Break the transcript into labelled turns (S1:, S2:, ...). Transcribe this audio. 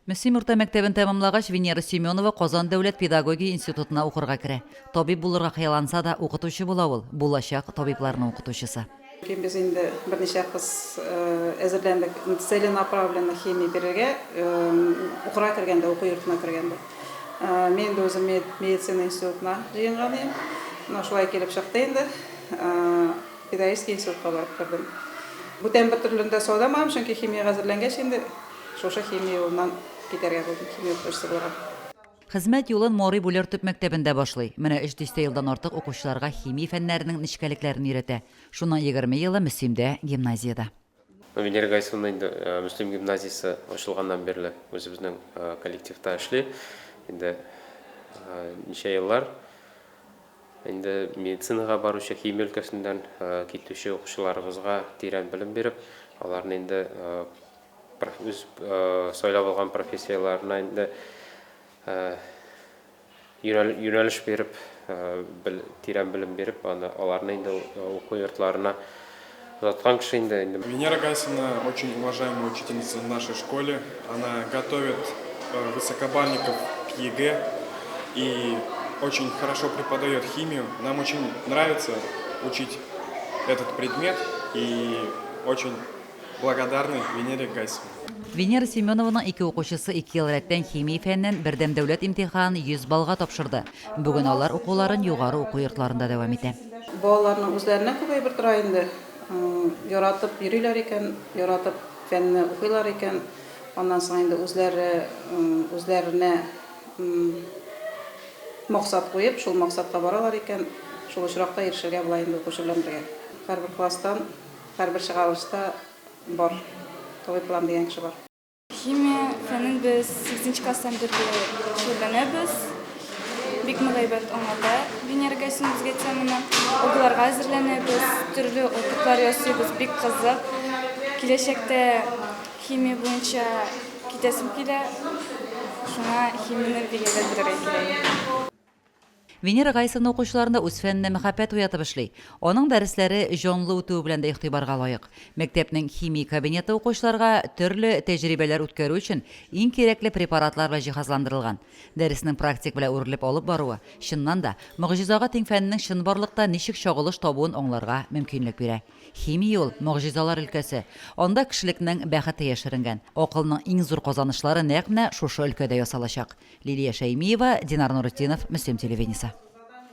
S1: Мөслим урта мәктәбен тәмамлагач, Венера Семенова Казан дәүләт педагогия институтына укырга керә. Табиб булырга хыялланса да, укытучы була ул, булачак табибларның укытучысы.
S2: Ләкин без инде берничә кыз әзерләндек целенаправленно химия бирергә, укырга кергәндә, уку йортына кергәндә. Мин инде үзем медицина институтына җыенган идем. Менә шулай килеп чыкты инде. Педагогический институтка барып кердем. Бүтән бер төрлен дә сайламадым, чөнки химиягә әзерләнгәч инде, Шушы химия юлыннан китәргә булдым, химия укытучысы булырга.
S1: Хезмәт юлын Мори Бүләр төп мәктәбендә башлый. Менә өч дистә елдан артык укучыларга химия фәннәренең нечкәлекләрен өйрәтә. Шуның 20 елы Мөслимдә, гимназиядә.
S3: Венера Гайсуллина инде Мөслим гимназиясе ачылганнан бирле үзебезнең коллективта эшли. Инде ничә еллар инде медицинага баручы, химия өлкәсеннән китүче укучыларыбызга тирән белем биреп, аларны инде үз сайлап алган профессияләренә инде юнәлеш биреп, тирән белем биреп, аны аларны инде уку йортларына озаткан кеше инде.
S4: Венера Гайсина очень уважаемая учительница в нашей школе. Она готовит высокобалльников к ЕГЭ и очень хорошо преподает химию. Нам очень нравится учить этот предмет и очень Благодарны Венере Гайсиной.
S1: Венера Семенованың ике укучысы ике ел рәттән химия фәненнән бердәм дәүләт имтиханын 100 баллга тапшырды. Бүген алар укуларын югары уку йортларында дәвам итә.
S2: Балаларның үзләренә күп әйбер тора инде. Яратып йөриләр икән, яратып фәнне укыйлар икән, аннан соң инде үзләре үзләренә максат куеп, шул максатка баралар икән, шул очракта ирешергә була инде укучы белән бергә. Һәрбер класстан Һәрбер чыгарылышта бар, табиб булам дигән кеше бар.
S5: Химия фәнен без сигезенче класстан бирле шөгыльләнәбез. Бик нык әйбәт аңлата Венера Гайсина безгә теманы. ОГЭларга әзерләнәбез, төрле опытлар ясыйбыз, бик кызык. Киләчәктә химия буенча китәсем килә, шуңа химияне бик әйбәт белергә кирәк.
S1: Венера Гайсина укучыларында үз фәненә мәхәббәт уятып эшли. Аның дәресләре җанлы үтүе белән дә игътибарга лаек. Мәктәпнең химия кабинеты укучыларга төрле тәҗрибәләр үткәрү өчен иң кирәкле препаратлар белән җиһазландырылган. Дәреснең практик белән үрелеп алып баруы, чыннан да, могҗизага тиң фәннең чынбарлыкта ничек чагылыш табуын аңларга мөмкинлек бирә. Химия ул, могҗизалар өлкәсе. Анда кешелекнең бәхете яшеренгән. Акылның иң зур казанышлары нәкъ менә шушы өлкәдә ясалачак. Лилия Шәймиева, Динар Нуретдинов, Мөслим телевидениесе.